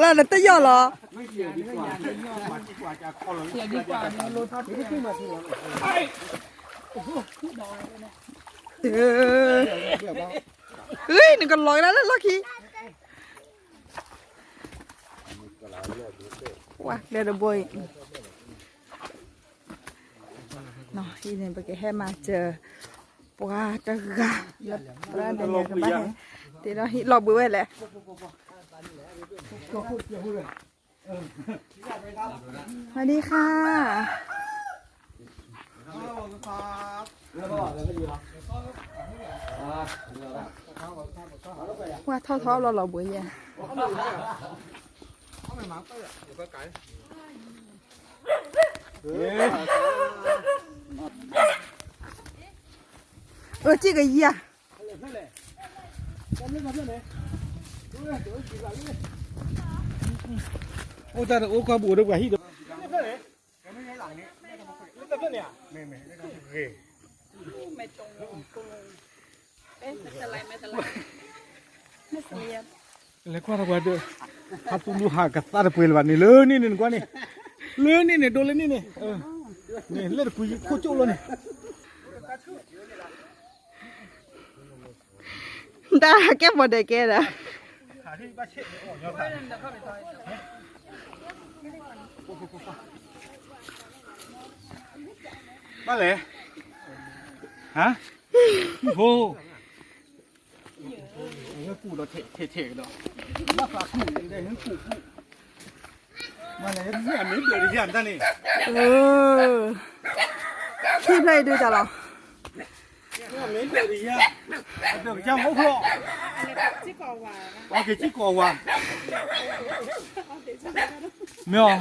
တၢ်နတယီၢ်လီၤ. နကလီၤကဒါလၢလီၢ်ခံ, ဝါ လဲၤတဘိအံၤ, အံၤန့ၣ် ပကဟဲမၤစၢၤ ပှၤတဂၤ, လၢပရၢဒဲးန့ၣ် ကဘၣ်ဟဲ တ့ဒီးဟံၣ်လီၤဘှံးဝဲလဲၣ်. สวัสดีค่ะ ဝါထီၣ်ထီၣ်လီၤလီၤဘှံးယဲၢ်, အၢ စ့ၢ်ကယၤ, အိၣ်တၢ်တအိၣ်ကီၢ်ပူၤဒီးပှၤဟံၣ်ဒီး လဲၤကွၢ်ထီၣ်ပှၤဒီး ဟးသူၣ်လူၤဟးကသးတပှဲၤလၢၤဘၣ်န့ၣ် လၢန့ၣ်န့ၣ် နကွၢ်န့ၣ်, လၢန့ၣ်န့ၣ် ဒိလၢန့ၣ်န့ၣ်, န့ၣ်လၢတကွံခိၣ်ကၠိၣ်လီၤန့ၣ် တၢ်ကဲပီၤဒဲးကဲဒီး ဘၣ်လဲၣ်, ဟါ, ဟံၣ်ဖိ, ဟဲကူၣ်ဒီးထဲထဲကဒီး, ဘၣ်သးကူၣ်န့ၣ် ဟဲကူၣ်ကူၣ်, မ့ၢ်လဲၣ် မ့ၢ်အမ့ၢ်ဒၢးတယၢ်တၢ်န့ၣ်, ထံဖျၢၣ်အံၤဒုးတၢ်လီၤ. မ့ၢ်ဒၢးတယၢ်, အဒၢးကစၢ်မ့ၢ်အိၣ်ဖျီၣ်, အက့ၤစံၣ်ကိးဝါ, မ့ၢ်အီၤ,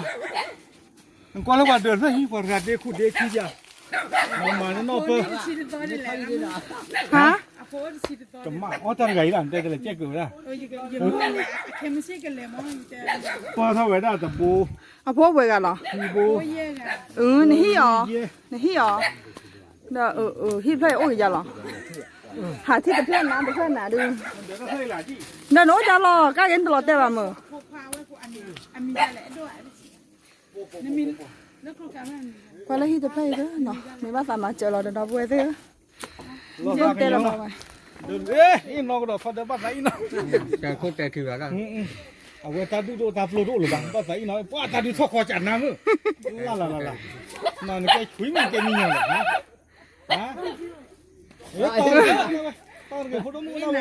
နကွၢ်လၢပှၤဒၢးဖျၢၣ်ဟံၣ် ပှၤတဂၤဒ့ခိၣ်ဒ့ခံယၤ, မၤမၤနီၢ်နီၢ်ပၢၢ်, ဟါ, ကမၣ်အီၣ်တၢ်တဂၤအံၤလီၤ နတဲတလဲၤကဲကုာ်ဝဲဒၣ်, ပၢၢ်ထီၣ်ဝဲဒၣ်တဘိ, အဖိဝဲဂၤလီၤ, နဟံၣ်အီၤ, နဟံၣ်အီၤ, ဒီးဟံၣ်ဖျၢၣ်အံၤအိၣ်ကယၤလီၤ, ဟးထံၣ်တဖျၢၣ်နၤတဖျၢၣ်နၤဒုး, ဒီးနအိၣ်ကယၤလီၤ ကါဂ့ၤနတလီၤတဲာ်ဘၣ်မုၢ်, ကွၢ်လၢဟံၣ်တဖျၢၣ်အံၤဒုးနီၤ မ့ၢ်ဘၣ်သးမၤစၢၤလီၤဒီးဒီပုၢ်ဝဲၢ်သ့ၣ်ဧၢ, တဲလီၤမၤဝဲ, အ့ၣ်နီၢ်ကဒီးထီၣ်ဒီးဘၣ်သးအံၣ်နီၢ်, တဲခိၣ်တဲထံဂၤ, အဝဲတၢ်ဒုၣ်တအိၣ်တၢ်ပျိတအိၣ်လၢၤဘၣ် ဘၣ်သးအံၣ်နီၢ် ပှၤတၢ်ဒုးထီၣ်ခီကၢ်နါမုၢ်, လၢ်လၢ်လၢ်လၢ်, နကဲဆွံမုၣ်ကဲမံၤညီလီၤ, ဟါ, တၢ်တဂ့ၤဖိဒိၣ်မုၣ်ဝဲ,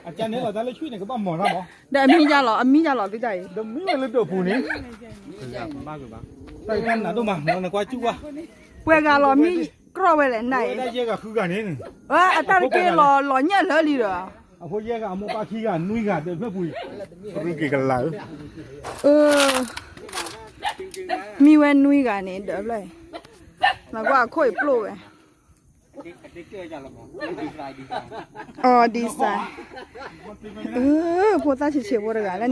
အကန့ၣ်လီၤတၢ်လၢဆွံန့ၣ် ကဘၣ်မီၤတၢ်မီၤ, ဒီးအမံၤယါလီၤ အမံၤယါလီၤ သုတၢ်အံၤ, ဒီးမံၤဝဲလၢဒၢးပူၤန့ၣ်, တၢ်နးဒိၣ်မး နကွၢ်စူၢ်ကွၢ်, ပှဲၤဂၤလီၤမံၤကြီၢ်ဝဲလဲၣ်နၤအံၤ, ဝဲဒၣ်ယဲၢ်ဂၤဃုဂၤန့ၣ်, အတၢ်တက့ၢ်လီၤလီၤညၣ်လၢလံဒီး, အဖိယဲၢ်ဂၤအမိၢ်ပၢ်ခံဂၤနွံဂၤဒၢးဖျၢၣ်ပူၤအံၤ, ရူက့ၤကလၤဧၢ, မံၤဝဲနွံဂၤန့ၣ် ဒၢးဖျၢၣ်အံၤ, နကွၢ်အခိၣ်အံၤပျိၢ်ဝဲ အီၤဒံစါ, အၢ ဖိသၣ်ဆံးဆံးဖိတဂၤလၢန့ၣ်,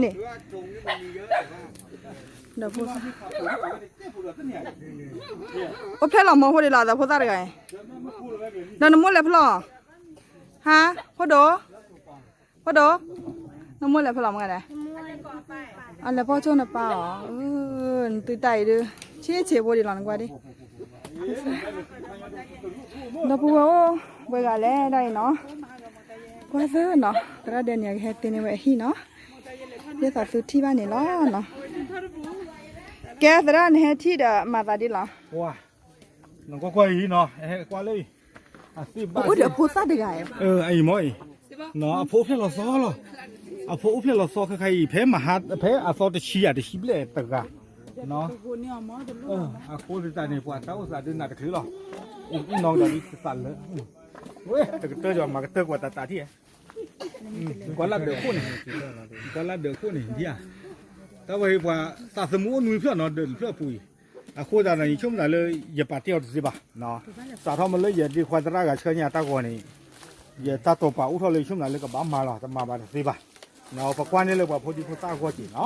ဒီးဖိသၣ်, အိၣ်ဖျဲၣ်လီၤမီၤဖိဒံးလီၤ ဒီးဖိသၣ်တဂၤအံၤ, ဒီးနမိၢ်လဲၤဖျီၣ်, ဟါ, ဖိဒိၣ်, ဖိဒိၣ်, နမိၢ်လဲၤဖျီၣ်မးဂၤဒဲး, အလဲၤဖီၣ်ဆိနပၢ်အီၤ, နသုတၢ်အံၤဒုး, ဆံးဆံးဖိဒံးလီၤနကွၢ်ဒံး ဒီပုၢ်ဝဲၢ်အိၣ်ဝဲဂၤလဲၣ်ဒၣ်အံၤနီၤ, ကွၢ်သၢနီၤ သရၣ်ဒဲန့ၣ် ကဟဲတ့န့ၢ်ဝဲအဟံၣ်နီၤ, ဒ်သိးသုထံၣ်ဘၣ်န့ၣ်လီၤနီၤ, ကဲသရၣ်နဟဲထံၣ်ဒီးမၤသးဒ်လီၤ, နကွၢ်ကွၢ်အံၤနီၤ, ဟဲကွၢ်လၢအံၤ, အသ့ၣ်ဘၣ်အိၣ်ဒီးဖိသၣ်တဂၤ, အံၤမ့ၢ်အံၤ, အဖိအိၣ်ဖျဲၣ်လီၤသီလီၤ, အဖိအိၣ်ဖျဲၣ်လီၤသီခါခါအံၤ ဖဲမဟါ ဖဲအသီတဆံယၤတဆံဘျဲၣ်တဂၤ, အဃိသတးန့ၣ် ပှၤတၢ်အိၣ်သးဒုးနးတချုးလီၤ, အံၤနီၤကဒီးဒ်သးလၢ, တကတၢၢ်ဒီးမၤကတၢၢ်ကွၢ်တၢ်တၢ်ထံၣ်, ကွၢ်လၢဒၢးခိၣ်န့ၣ်, ကွၢ်လၢဒၢးခိၣ်န့ၣ်, တၢ်ဝဲပှၤသးသမူအိၣ်နွံဖျၢၣ်နီၤ ဒၢးတဖျၢၣ်အပူၤအံၤ, အဃိသတးန့ၣ် ယဆိကမိၣ်သးလၢ ယပာ်တ့ၢ်အီၤတသ့ဘၣ်, စးထီၣ်မ့ၢ်လၢယဒ့ခွါသရၣ်ဂၤဆှၢညါတၢ်ဂီၤန့ၣ်, ယတၢ်တိာ်ပာ်အိၣ်ထီၣ်လၢယဆိကမိၣ်သးလၢကဘၣ်မၤလီၤ တမၤဘၣ်တသ့ဘၣ်, ပကွၢ်န့ၢ်လၢပှၤဖိဒံဖိသၣ်အဂီၢ်က့ၤနီၤ,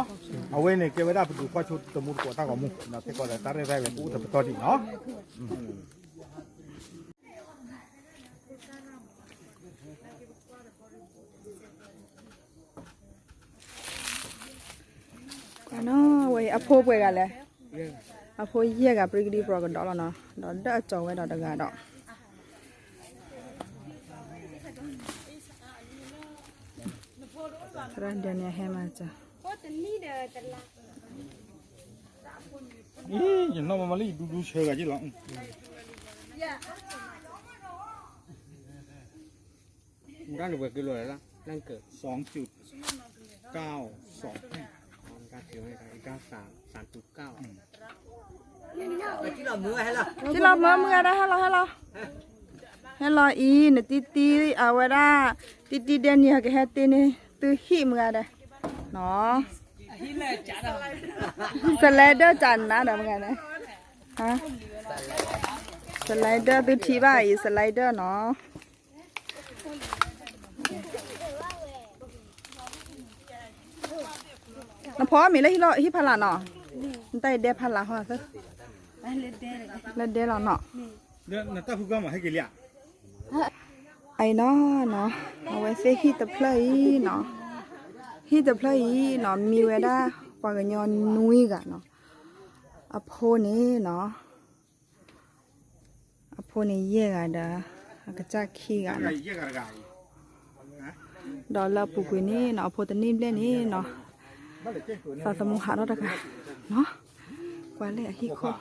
အဝဲန့ၣ်ကဲဝဲဒၣ်ပဒုးကွၢ်ဆိတမူတကိးတၢ်ဂီၤမူ, သ့ၣ်ကီးဒီးတၢ်ရဲၣ်တၢ်ကျဲၤပအိၣ်တပတီၢ်ဒံးနီၤ Thank you. နီၤ ဝဲအဖိပှဲၤဂၤလဲၣ်, အဖိယဲၢ်ဂၤ ပြံကဒံပြံကဒီးလီၤနီၤ, ဒီးဒၢအကၠီၤဝဲဒီးတဂၤဒီး သရၣ်ဒဲန့ၣ်ဟဲမၤစၢၤ, အံၤ ယနီၢ်မၤမၤလၢယဒူဒူဆၢဂၤက့လီၤ, ကလီၤမုာ်မုာ်ဂၤဒၣ် ဟဲလီၤ ဟဲလီၤ, ဟဲလီၤအံၤ နတံတံ အဝဲဒၣ် တံတံဒဲန့ၣ် ကဟဲတ့န့ၢ်သုဟံၣ်မုာ်ဂၤဒၣ်, နီၤ, စလဲဒၢၣ်ကနၤဒီးမုာ်ဂၤဒၣ်, slider သုထံၣ်ဘၣ်အံၤ slider နီၤ. နဖီမ့ၤလၢဟံၣ်ဖီလာ်နီၤ, နတၢ်အံၤဒဲဖီလာ်ဟီ, လၢဒဲလီၤနီၤ, နတၢ်ဖုကီမးဟဲက့ၤလံဧါ, အံၤနီၤ, အဝဲသ့ၣ်ဟံၣ်တဖျၢၣ်အံၤနီၤ, ဟံၣ်တဖျၢၣ်အံၤနီၤ မံဝဲဒၣ်ပှၤကညီနွံဂၤနီၤ, အဖိန့ၣ်နီၤ အဖိန့ၣ်ယဲၢ်ဂၤဒီး အကစၢ်ခံဂၤနီၤ, ဒီးလၢအပူၤကွံာ်န့ၣ်နီၤ အဖိတန့ၢ်ဘျဲၣ်န့ၣ်နီၤ သးသမူဟးထီၣ်တဂၤနီၤ, ကွၢ်လၢအဟံၣ်ခိၣ်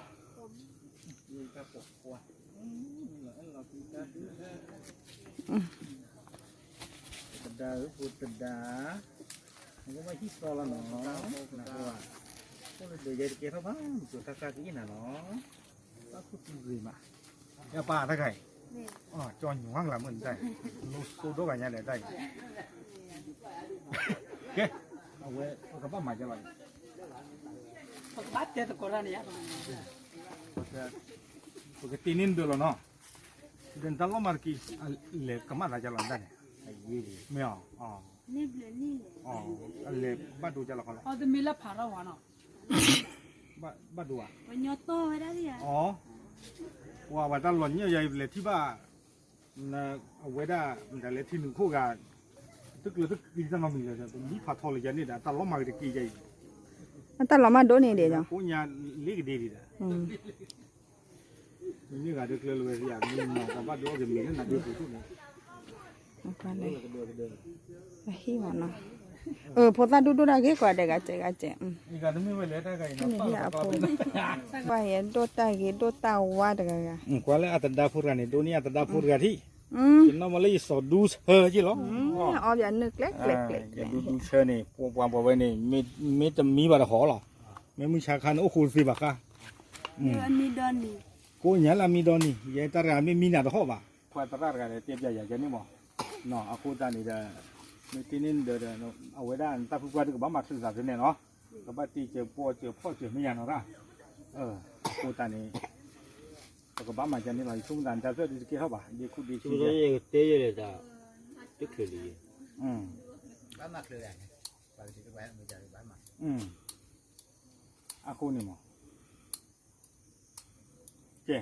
တဒါဧၢ ဖိတဒါ, နကဘၣ်ဟံၣ်စီလီၤနီၤ, နဟိဧါ, အိၣ်လၢဒၢးယဲတကဲထီၣ်ဘၣ် မုၢ်ကျိၤခါခါကအ့ၣ်နၤလီၤ, ဘၣ်ခိၣ်သူဂ့ၤမး, ယပၢ်တၢ်ဂၤအံၤ, ကၠီညူၤဟါကလၤမုၢ်နတၢ်အံၤ, လိၣ်စိဒိၣ်ဂၤညါဒီးတၢ်အံၤ, ကဲ, အဝဲ ပကဘၣ်မၤကလီၤအံၤ, ပကဘၣ်တဲသကိးတၢ်န့ၣ်ယါ ပကတ့န့ၢ်နဒၢးလီၤနီၤ, ဒီးနတၢ်လီၢ်မၤတက့ၢ်, လဲၤကမၣ်သးကလီၤနတၢ်န့ၣ်, မ့ၢ်အီၤ, လဲၤဘၣ်ဒိကလီၤခီလီၤ, ဘၣ်ဒိဧါ, ပှၤဝဲတၢ်လီၤညၣ်ယၤအံၤ ပလဲၤထံၣ်ဘၣ် အဝဲဒၣ် မတၤလဲၤထံနုာ်ခိၣ်ဂၤ တကျၢၤတကျံၤတၢ်နီတမံၤလၢၤ ပမံဖးထီလၢယၤန့ၣ်ဒီး တၢ်လီၤမၤက့ၤတက့ၢ်ယၤအံၤ, တၢ်လီၤမၤဒိၣ်န့ၣ်ဒံး, ကိးညါလ့ကဒ့ဒံးဒီး, မ့မ့ၢ်ဂၤဒၢကျၢၤလၢၤဝဲယၤ မ့ၢ်နီၤ ပှၤဘၣ်ဒိအီၣ်က့ၤမ့ၤလၢနၤဒ့ပူၤဒိၣ်န့ၣ်, အဟံၣ်မးနီၤ, ဖိသၣ်ဒိၣ်ဒိၣ်တၢ်ဂ့ၤကွၢ်ဒီးဂၤစဲးဂၤစဲး, မ့ၢ်ဟံၣ်အဖိ, ကွၢ်ဟဲဒိၣ်တၢ်ဂ့ၤဒိၣ်တၢ်ဝါတဂၤဂၤ, ကွၢ်လၢအတဒါဖိတဂၤန့ၣ် ဒိၣ်န့ၢ်အတဒါဖိတဂၤထံၣ်, ယနီၢ်မၤလၢယစီၤဒူဆၢက့လီၤ, အီၣ်ဘၣ်နုာ်ကျဲကျဲကျဲ, ယဒူဒူဆၢန့ၣ် ပှၤပှၤဝဲန့ၣ် မ့ၢ်တမံဘၣ်တဟီၣ်လီၤ, မ့ၢ်မုၢ်ဆါခါန့ၣ် အိၣ်ဃိတသ့ဘၣ်ဃါ, ကိးညါလၢအမံဒီနံၤ ယဲတၢ်တဂၤမ့ၢ်မံနၤတဟီၣ်ဘၣ်, ပှၤသရၣ်တဂၤဒီးတဲပျးယၤယဲန့ၣ်မး, အဃိသတးန့ၣ်ဒီး မ့ၢ်တ့န့ၢ်နဒၢးဒီး အဝဲဒၣ်နတၢ်ဖုပှၢ်တကဘၣ်မၤချုးသးသ့န့ၣ်လီၤ, ကဘၣ်တ့စၢၤပီၢ်စၢၤဖီၣ်စၢၤမ့ၢ်ယၤနီၤတၢ်, အဃိသတးန့ၣ် ပကဘၣ်မၤကန့ၣ်လီၤ, ယဆိကမိၣ်သးနတၢ်ဖျၢၣ်ဒုးတကဲထီၣ်ဘၣ်, ဒ့ခိၣ်ဒ့ခံယဲ, တဲယဲလဲၣ်တၢ်, တချုးလံ, အဃိန့ၣ်မး, ကဲ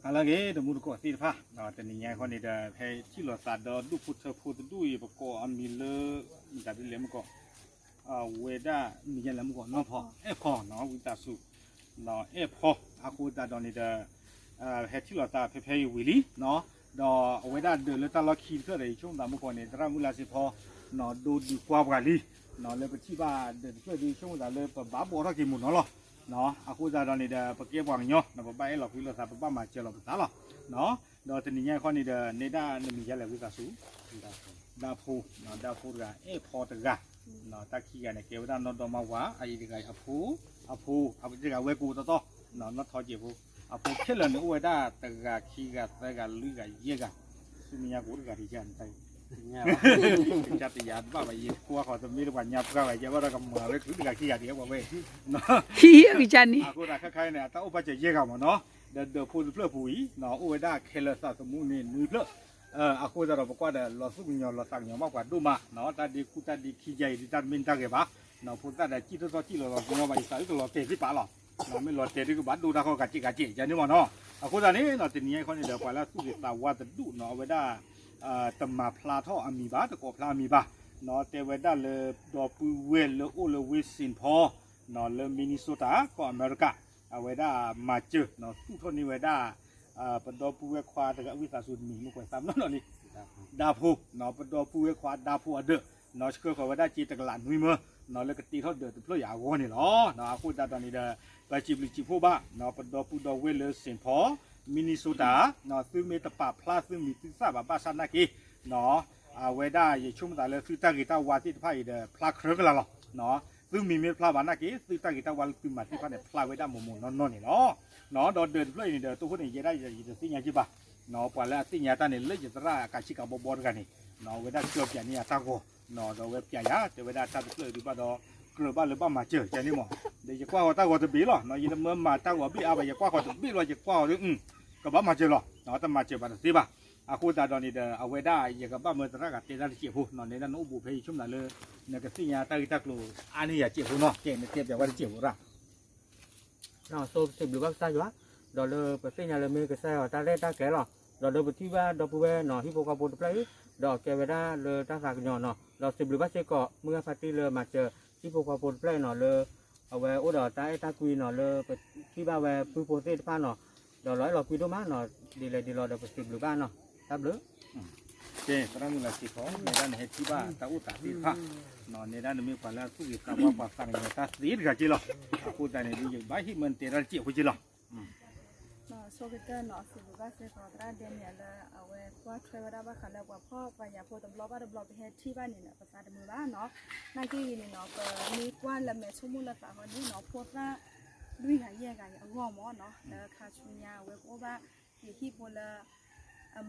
ဟါလၢအဂ့ၤ တမူတကိးသ့ၣ်တဖၣ်, တနံၤညါအံၤဃီန့ၣ်ဒီး ဟဲထံၣ်လိာ်သးဒီးဒူၣ်ဖိထၢဖိတဒူၣ်အံၤ ပကိးအမံၤလၢ မတၤဒ်လဲၣ်မ့ၢ်ကီး, အဝဲဒၣ်မံၤယဲလဲၣ်မ့ၢ်ကီး နီၢ်ဖီ အဲၣ်ဖီနီၤ ဝံသးစူၤ, နီၤ အဲၣ်ဖီ, အဃိသတးဒီးန့ၣ်ဒီး ဟဲထံၣ်လိာ်သးဖဲဖဲအံၤဝံၤလံ, ဒီးအဝဲဒၣ်ဒၢးလၢတၢ်လီၢ်ခံတဖျၢၣ်ဒီး ယဆိကမိၣ်သးမ့ၢ်ကီးန့ၣ် သရၣ်မုၢ်လါစ့ဖီ နီၤ ဒိဒုးကွၢ်ပှၤလံ, နီၤ လၢပထံၣ်ဘၣ်ဒၢးတဖျၢၣ်ဒီး ယဆိကမိၣ်သးလၢပဘၣ်ဘှီထီၣ်က့ၤမုၢ်နီၤလီၤ, နီၤ အဃိသတးဒီးန့ၣ်ဒီး ပကဲပှၤကညီ နီၤ ပဘၣ်အဲၣ်လီၤကွံလိာ်သး ပဘၣ်မၤစၢၤလိာ်ပသးလီၤ, နီၤ ဒီးတနံၤညါအံၤဃီန့ၣ်ဒီး နဲဒၣ်နမံၤယဲလဲၣ် ဝံသးစူၤ ဒါဖိ, ဒါဖိတဂၤ အဲၣ်ဖီတဂၤ, တၢ်ခံဂၤန့ၣ် ကဲဝဲဒၣ်နီၢ်ဒီမါဝၤ အအံၤတဂၤအဖိ, အဖိ, အတဂၤဝဲကိးတီတီ, နီၢ်ထီကဲးဖိ, အဖိခဲလၢာ်န့ၣ် အိၣ်ဝဲဒၣ်တဂၤခံဂၤသၢဂၤလွံၢ်ဂၤယဲၢ်ဂၤ, ဆူမဲာ်ညါကအိၣ်တဂၤတယၤန့ၣ်တၢ်, တယၤတဘၣ်ဘၣ် ယကွၢ်ဃီတမ့ၢ်တပှၤညါပှၢ်ဘၣ် ယဘၣ်ဒီးကမၤဝဲချုးတဂၤခံဂၤတယၤပှၤဝဲ, ခံဂၤန့ၣ် အဃိသတးခါခါအံၤန့ၣ် အတၢ်အိၣ်ဘၣ်စၢၤယဲၢ်ဂၤမ့ၢ်နီၤ, ဒီးဒၢးဖိတဖျၢၣ်ပူၤအံၤ အိၣ်ဝဲဒၣ်ခဲလၢာ်သးသမူန့ၣ်နွံဖျၢၣ်, အဃိသတးဒီးပကွၢ်ဒီးလီၤသူၣ်ကညီၤလီၤသးကညီၤဘၣ်ပှၤဒိၣ်မး, တၢ်ဒ့ခူၣ်တၢ်ဒ့ခံယဲအံၤ တၢ်တမ့ၢ်တၢ်ဂဲၤဘၣ်, ဖိသၣ်ဒီးစံၣ်ထီၣ်ထီၣ်စံၣ်လီၤလီၤကညီဘၣ် ယသးအုၣ်ကလီၤတဲာ်သ့ၣ်ပာ်လီၤ, မ့ၢ်လီၤတဲာ်ဒ်ကဘၣ်ဒိတၢ်ခီဂၤစဲးဂၤစဲး ယၤန့ၣ်မ့ၢ်နီၤ, အဃိသတးန့ၣ် တနံၤညါအံၤခီန့ၣ်ဒီး ပှၤလၢသူၣ်ဂ့ၤသးဝါတဒူၣ်နီၤ အဝဲဒၣ် တမၤဖျါထီၣ်အမံၤဘၣ် တကိးဖျါအမံၤဘၣ်, နီၣ် တဲဝဲဒၣ်လၢ ဒီပုၢ်ဝဲၢ်လၢအိၣ်လၢဝ့ၢ် Saint Paul နီၣ် လၢ Minnesota ကီၢ်အမဲရကၤ အဝဲဒၣ်မၤစၢၤ နီၣ် သူၣ်ထီၣ်န့ၢ်ဝဲဒၣ် ပဒီပုၢ်ဝဲၢ်ခွါတဂၤ ဝံသးစူၤတမံၤ မ့ၢ်ကွဲးသးမနီၣ်လံ ဒါဖိ နီၣ် ပဒီပုၢ်ဝဲၢ်ခွါဒါဖိအဒၢး နီၣ် ဆှၢဃီၤဝဲဒၣ်စ့တကလးနွံမၢ နီၣ် လၢကတ့ထီၣ်ဒၢးတဖျၢၣ်အံၤအဂီၢ်န့ၣ်လီၤ. အဃိသတးဒီးန့ၣ်ဒီး ပစံးဘျုးစံးဖှိၣ်ဘၣ် ပဒီပုၢ်ဒီဝဲၢ်လၢ Saint Paul Minnesota နီၣ် သုမ့ၢ်တပာ်ဖျါသုမံၤသုသၣ်ဘၣ်ဘၣ်ဆၣ်နာ်က့ နီၣ် အဝဲဒၣ်ယဆိကမိၣ်သးလၢသုတၢ်ဂ့ၤတၢ်ဝါသ့ၣ်တဖၣ်အံၤဒီး ဖျါကြၢးကလာ်လီၤ. နီၣ် သုမံၤမ့ၢ်တဖျါဘၣ်နာ်က့ သုတၢ်ဂ့ၤတၢ်ဝါလၢသုမၤသ့ၣ်တဖၣ်န့ၣ် ဖျါဝဲဒၣ်မိၢ်မိၢ်နီၢ်နီၢ်န့ၣ်လီၤ. နီၣ် ဒီးဒၢးတဖျၢၣ်အံၤန့ၣ်ဒီး တိၢ်ဃိန့ၣ် ယဲဒၣ်ယတသ့ၣ်ညါက့ဘၣ် နီၣ် ပှၤလၢအသ့ၣ်ညါတၢ်န့ၣ် လၢယသရၣ်အကးဆံကးဘီဘီတဂၤန့ၣ် နီၣ် အဝဲဒၣ်ကၢပျးန့ၢ်ယၤတၢ်ဂီၤ နီၣ် ဒီးအဝဲပျးယၤ တဲဝဲဒၣ်တၢ်တဖျၢၣ်အံၤဒုးဘၣ်ဒီး ကြၢးဘၣ်လၢဘၣ်မၤစၢၤ ကန့ၣ်မး ဒီးယကွၢ်ဃီၤတၢ်ဂီၤတဘ့ၣ်လီၤ. နီၣ် ယတမၢမၤတၢ်ဂီၤဘ့ၣ်အါဘၣ် ယကွၢ်ဃီၤတဘ့ၣ်လီၤ ယကွၢ်ဃီၤဒီး ကဘၣ်မၤစၢၤလီၤ နီၣ် တမၤစၢၤဘၣ်တသ့ဘၣ်. အဃိသတးဒီးန့ၣ်ဒီး အဝဲဒၣ်ယကဘၣ်မၢသရၣ်ဂၤတဲတၢ်တစဲးဖိ နီၣ် နဲဒၣ်နအိၣ်ဘူးဖဲယဆိကမိၣ်သးလၢ နကသ့ၣ်ညါတၢ်ဂ့ၢ်တၢ်ကျိၤအါန့ၢ်ယၤစဲးဖိနီၣ် ကဲနတဲပျးဝဲတစဲးဖိရၣ် နီၣ် စံးဘျုးဘၣ်ကစၢ်ယွၤ ဒီးလၢပသ့ၣ်ညါလၢမ့ၢ်ကစၢ်ယွၤတၢ်ရဲၣ်တၢ်ကျဲၤလီၤ. ဒီးလၢပထံၣ်ဘၣ်ဒီပုၢ်ဝဲၢ်နီၣ် ဟံၣ်ဖိဃီဖိတဖျၢၣ်အံၤ ဒီးကဲဝဲဒၣ်လၢတၢ်သးကညီၤနီၣ် ဒီးစံးဘျုးဘၣ်စ့ၢ်ကီး မုၢ်ဂၢ်ဖါတံၢ်လၢမၤစၢၤ ဟံၣ်ဖိဃီဖိတဖျၢၣ်အံၤနီၣ် လၢ အဝဲအိၣ်ဒီးတၢ်အဲၣ်တၢ်ကွံနီၣ် လၢပထံၣ်ဘၣ်ဝဲပုၢ်ဖိသ့ၣ်တဖၣ်နီၣ် ဒီးလီၤအဲၣ်လီၤကွံဒိၣ်မးနီၣ် ဒ်လဲၣ်ဒ်လဲၣ်ဒီးပစံးဘျုးဘၣ်နီၣ် တၢ်ဘျုး ကဲ သရၣ်မုၣ်လၤစ့ဖီ နဲဒၣ်နဟဲထံၣ်ဘၣ်တၢ်အိၣ်သးသ့ၣ်တဖၣ် နဲဒၣ်နမ့ၢ်ပှၤလၢအသူၣ်ဂ့ၤသးဝါပှၤသးကညီၤတၢ်သ့တဂၤက့လီၤ. အဃိသတးန့ၣ် ယကဘၣ်ဟ့ၣ်မၢနတဲတၢ်တစဲးဖိက့လီၤ. ဆိကတၢၢ်နီၣ် စံးဘျုးဘၣ်စ့ၢ်ကီး သရၣ်ဒဲမံၤလၢ အဝဲကွၢ်ထွဲဝဲဒၣ်ဘၣ်ဃးလၢပှၤဖှီၣ်ပှၤယာ်ဖိတဘျီဘၣ်တဘျီ ပဟဲထံၣ်ဘၣ်န့ၣ်ဒီး ပသးတမုာ်ဘၣ်နီၣ်. နာ်က့ဂ့ၤန့ၣ်နီၣ် ပမ့ၢ်ကွၢ်လၢမဲာ်ဆိကမိၣ်လၢသးဟီန့ၣ်နီၣ် ဖိသၣ် လွံၢ်ဂၤယဲၢ်ဂၤအံၤအဂီၢ်မးနီၣ် လၢခါဆူညါအဝဲကအိၣ်ဘၣ် က့ၤဟံၣ်ဖိလၢ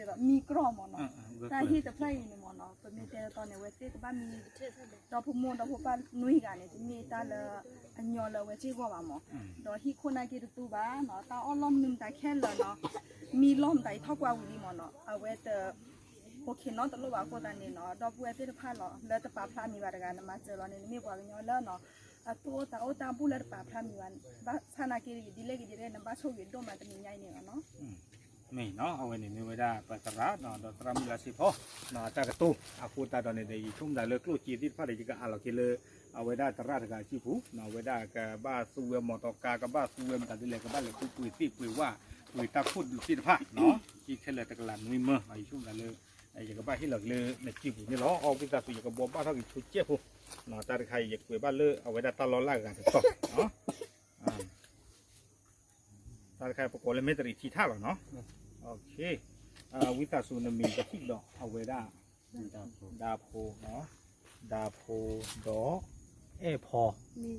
ဒ်သိးမံကြီမးနီၤ, တၢ်ဟ့ၣ်တဖျၢၣ်အံၤန့ၣ်မးနီၤ ပမ့ၢ်တဲတတီန့ၣ် အဝဲသ့ၣ်ကဘၣ်မံ ဒီဖိမိၢ်ဒီဖိပၢ်နွံဂၤန့ၣ် တမ့ၢ်တၢ်လၢအညီလၢအဝဲစ့ၢ်ကီးဘၣ်မး, ဒီးဟံၣ်ခိၣ်နာ်က့တတူၢ်ဘၣ်နီၤ, တၢ်အီၣ်လီၢ်မနုၤမတၤခဲလၢာ်နီၤ, မံလီၢ်မတၤအံၤထီၣ်ကွၢ်ဝံၤလံမးနီၤ, အဝဲတ OK နီတလိၣ်ဘၣ်အဃိသတးန့ၣ်နီၤ, ဒီပုၢ်ဝဲၢ်သ့ၣ်တဖၣ်လီၤ လၢတပာ်ဖျါမံၤဘၣ်တဂၤ နမၤစၢၤလီၤန့ၣ် နမ့ၢ်ပှၤကညီလၢနီၤ အသူၣ်အိၣ်သးအိၣ်တၢ်ဘူၣ်လၢတပာ်ဖျါမံၤဘၣ်, ဘၣ်ဆၣ်နာ်က့ဂ့ၤ ဒ်လဲၣ်ဂ့ၤဒ်လဲၣ် နဘၣ်ဆိၣ်ဂ့ၤဒိၣ်မးတနံၤညါအံၤန့ၣ်လီၤနီၤ. မ့ၢ်နီၤ အဝဲန့ၣ်မ့ၢ်ဝဲဒၣ်ပသရၣ်နီၤ ဒီးသရၣ်မုၣ်လါစ့ဖီ နီၤ အတၢ်ကတိၤ အဃိသတးဒီးန့ၣ်ဒီး ယဆိကမိၣ်သးလၢကျိၣ်စ့သ့ၣ်တဖၣ်ဒီး ယကအးလီၤက့ၤလၢ အဝဲဒၣ်သရၣ်တဂၤအစုပူၤ နီၤ အဝဲဒၣ်ကဘၣ်သူဝဲမီတီကါ ကဘၣ်သူဝဲမတၤဒ်လဲၣ် ကဘၣ်လဲၤဃုပှ့ၤသ့ၣ်ပှ့ၤဝၣ် ပှ့ၤတၢ်ခိၣ်ဒုးသ့ၣ်တဖၣ်နီၤ က့ခဲလၢာ်တကလးနွံမၢ ယဆိကမိၣ်သးလၢ ယကဘၣ်ဟ့ၣ်လီၤက့ၤလၢနစုပူၤန့ၣ်လီၤ. အီ ဝံသးစူၤ ယကဘှီဘၣ်ထီၣ်က့ၤဆိကဲးဖိ နီၤ တၢ်တခါအံၤ ယကွဲးဘၣ်လၢအဝဲဒၣ်တၢ်လီၢ်လၢအဂၤတတီၤ တၢ်တခါအံၤ ပကိးလၢမဲၣ်တရံးထံထၣ်လီၤနီၤ. ဝံသးစူၤ နမံၤကထံၣ်ဒီးအဝဲဒၣ် ဒါဖိ ဒါဖိဒီး အဲၣ်ဖီ အဲၣ်ဖီ ပန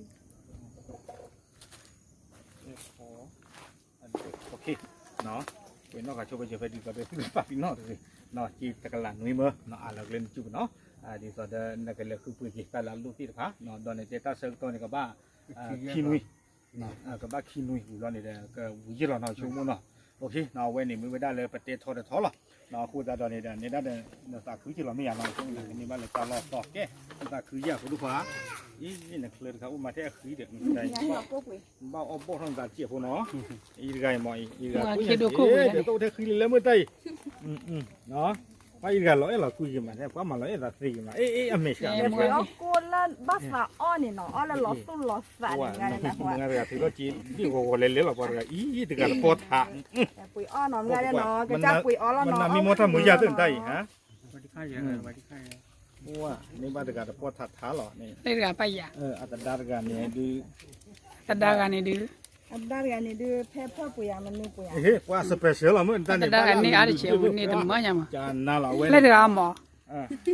ီၢ်ဃာ်ဆိဖဲစၢၤဖဲဒ်သိးဒီးသုကပာ်ပနီၣ်တဂ့ၤ က့တကလးနွံမၢ နီၤ အးလီၤက့ၤလၢနစုပူၤနီၤ ဒ်သိးဒီးနကလဲၤဃုပှ့ၤက့ၤတၢ်လၢအလိၣ်သ့ၣ်တဖၣ် ဒီးန့ၣ်တဲတၢ်ဆၢကတီၢ်န့ၣ် ကဘၣ်ခံနွံ ကဘၣ်ခံနွံဝံၤလီၤန့ၣ်ဒီး ကဝံၤယ့ၢ်လီၤနီၤ ဆိကမိၣ်နီၤ. အဝဲန့ၣ်မ့ၢ်ဝဲဒၣ်လၢပတဲထီတထီလီၤ. အဃိသတးဒီးန့ၣ်ဒီး နဲဒၣ်ဒီး နသးခုက့ၤလီၤမ့ၢ်ယၤနီၤ ဆိကမိၣ်န့ၣ် ကန့ၢ်ဘၣ်လၢတၢ်လီၢ်သီကဲ နသးခုယၤဖိဒိၣ်ခွါ အံၤ နချၢတခါအိၣ်မးထဲအဃံဒီး ဘၣ်အီၣ်ဘီၣ်ထီၣ်နသးတစဲးဖိနီၤ အံၤတဂၤအံၤမး အံၤတဂၤ ကတအိၣ်ထဲဃံလၢလၢမ့ၢ်တၢ်အံၤ ပှၤအံၤတဂၤလီၤအဲၣ်လီၤကွံက့ၤမး ပှၤမၤလီၤအဲၣ်သးသ့က့ၤမး အ့ၣ်အ့ၣ် အမဲာ်ဆှး ကိးလၢဘၣ်သးအီၣ်န့ၣ်နီၤ အီၣ်လၢလီၤသူၣ်လီၤသးန့ၣ် မတဂၤတဂၤထုးထီၣ်က့ၤ ဒ့ၣ်ဂီၤဂီၤလဲၤလဲၤလီၤ ပှၤတဂၤအံၤ တဂၤတပီထး ပှ့ၤအီၣ်နီၤ မတဂၤနီၤ ကစၢ်ပှ့ၤအီၣ်လီၤနီၤ န့ၢ်ဘၣ်တဂၤတပီထးထးလီၤန့ၣ် လၢတဂၤပၢ်ယၤ အတဒါတဂၤန့ၣ်ဒုး တဒါတဂၤန့ၣ်ဒုး အတဒါတဂၤန့ၣ်ဒုး ဖဲဖၢၣ်ပှ့ၤယၤ မနုၤပှ့ၤယၤ ပှၤ special လီၤ မ့ၢ်တဒါန့ၣ် တဒါတဂၤန့ၣ် အါတက့ၢ် န့ၢ်တမၢညါမး လၢတဂၤမး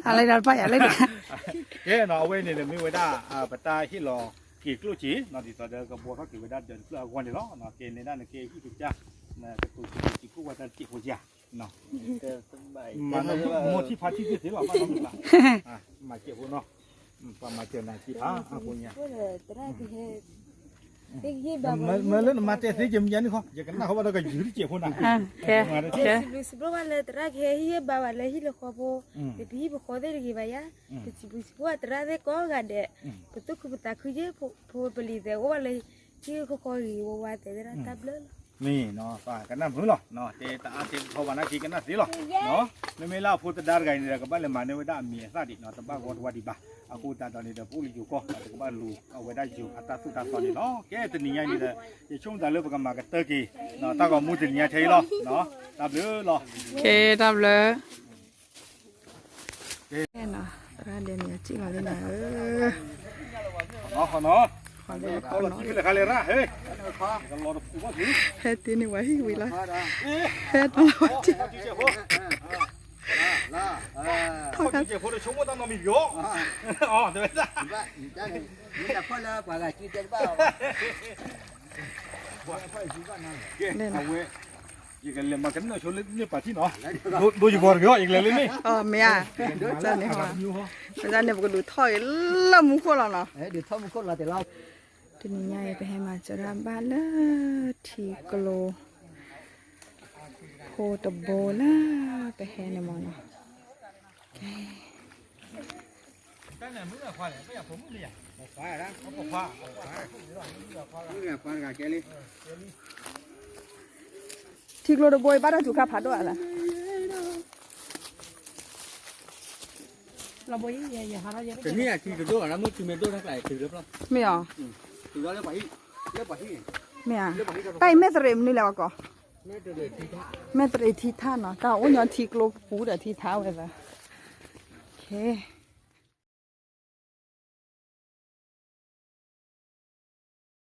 အလၢတဂၤပၢ်ယၤလၢတဂၤ ကဲနီၤ အဝဲန့ၣ်မ့ၢ်ဝဲဒၣ် ပတၢ်ဟ့ၣ်လီၤက့ၤကျိၣ်စ့ ဒ်သိးဒီးကဘှီထီၣ်က့ၤဝဲဒၣ်ဒီးတဖျၢၣ်အဂီၢ်န့ၣ်လီၤ. ကဲနဲဒၣ်နကဲဟံၣ်ကစၢ် ကတိၤစံးဘျုးစံးဖှိၣ်ဝဲတၢ်တစဲးဖိယၤ မၤထံၣ်သ့သ့လီၤ ဘၣ်နီၤ မၤစဲးဖိနီၤ ပှၤမၤစၢၤနၤစံးဖးအဃိညါ မ့ၢ်လၢနမၤတဲသ့ကမၤန့ၣ်ခီ ယကနၣ်ဃီဘၣ်ဒီးကယူၤတစဲးဖိနၤ စံးဘျုးစံးဖှိၣ်ဘၣ်လၢသရၣ်ကဟဲဟ့ၣ်ဂံၢ်ဟ့ၣ်ဘါဝဲလၢဟံၣ်လၢဃီဖိ ပဟံၣ်ပဃီသ့ၣ်တဂ့ၤဘၣ်ယၤ ပစံးဘျုးစံးဖှိၣ်သရၣ်သ့ၣ်ကိးဂၤဒဲး ပသူၣ်ခုပသးခုက့ၤ ဖိပလံၤသဲးအိၣ်ဝဲလၢဟံၣ်ဃီဃီဂ့ၤဝါဝါသဲးသရၣ်တၢ်ဘျုးလီၤ မ့ၢ်နီၤ ပှၤကနၣ်မုာ်လီၤ, တဲတအါတဲတထီဘၣ်နာ်က့ကနၣ်သ့လီၤ. မ့မ့ၢ်လၢအဖိသဒါတဂၤအံၤန့ၣ်ဒီး ကဘၣ်လဲၤမၤန့ၢ်ဝဲဒၣ်အမံၤအသၣ်ဒံးနီၤ, တဘၣ်ဂီၢ်တဝါဒံးဘၣ်. အဃိသတးဒီးန့ၣ်ဒီး ပအိၣ်လၢယိၤကီၢ် ပကဘၣ်လူၤအဝဲဒၣ်ယိၤအတၢ်သိၣ်တၢ်သီန့ၣ်လီၤ. ကဲတနံၤညါအံၤန့ၣ်ဒီး ယဆိကမိၣ်သးလၢပကမၤကတၢၢ်က့ၤ တၢ်ဂီၤမူတနံၤညါထဲအံၤလီၤ. တၢ်ဘျုးလီၤ. ကဲတၢ်ဘျုး သရၣ်ဒဲးန့ၣ် စံၣ်လီၤလံနၤဧၢ, နီၤ, လီၤတပူၤဘၣ်သု, ဟဲတ့န့ၢ်ဝဲဟံၣ်ဝံၤလီၤ, ဟဲတ့လီၤဝဲတ့, ထီၣ်ကါ, ယကလဲၤမၤကနၣ်ဆိလၢန့ၢ်ပာ်ထံနီၤ, ဒိယဂီၤတဂ့ၤ ယကလဲၤလၢန့ၣ်, မ့ၢ်ဧါ, န့ၣ်, ပကဒုးထီၣ်က့ၤလၢမူခိၣ်လီၤနီၤ, တနံၤညါအံၤ ပဟဲမၤစၢၤတၢ်ဘၣ်လၢထံကျိ ဖိတဘိလၢပဟဲန့ၣ်မ့ၢ်နီၤ, ကဲ ထံကျိတဘိအံၤ ဘၣ်တၢ်စူၤခါဖးဒိၣ်အသး, မ့ၢ်အီၤ, တၢ်အံၤမဲာ်သရ့းမနုၤလဲၣ်ဝဲကီး, မဲာ်သရ့းထံထါနီၤ, တၢ်အိၣ်ညီထံကျိပူၤဒီးထံထါဝဲသး, ကဲ